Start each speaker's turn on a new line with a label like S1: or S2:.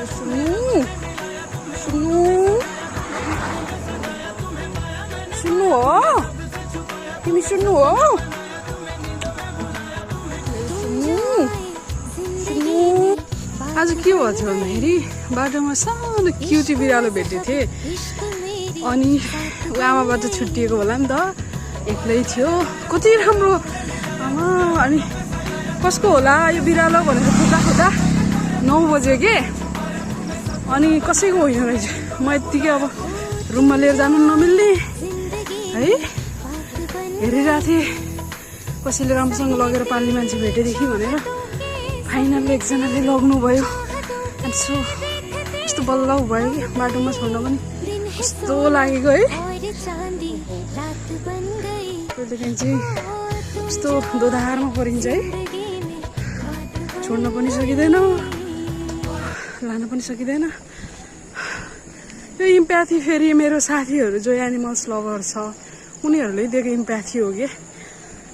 S1: सुन्नु हो तिमी सुन्नु हो आज के भएछ भन्दाखेरि बाटोमा सानो क्युटी बिरालो भेटेको थिएँ अनि ऊ आमाबाट छुट्टिएको होला नि त एक्लै थियो कति राम्रो आमा अनि कसको होला यो बिरालो भनेर खोज्दा खोज्दा 9 बजे के अनि कसैको होइन रहेछ म यत्तिकै अब रुममा लिएर जानु नमिल्ने है हेरिरहेको थिएँ कसैले राम्रोसँग लगेर पाल्ने मान्छे भेटेदेखि भनेर फाइनल एकजनाले लग्नुभयो अनि सो यस्तो बल्ल भयो कि बाटोमा छोड्न पनि कस्तो लागेको है त्यहाँदेखि चाहिँ यस्तो दोधारमा परिन्छ है छोड्न पनि सकिँदैन लान पनि सकिँदैन यो इम्प्याथी फेरि मेरो साथीहरू जो एनिमल्स लभर छ उनीहरूले दिएको इम्प्याथी हो कि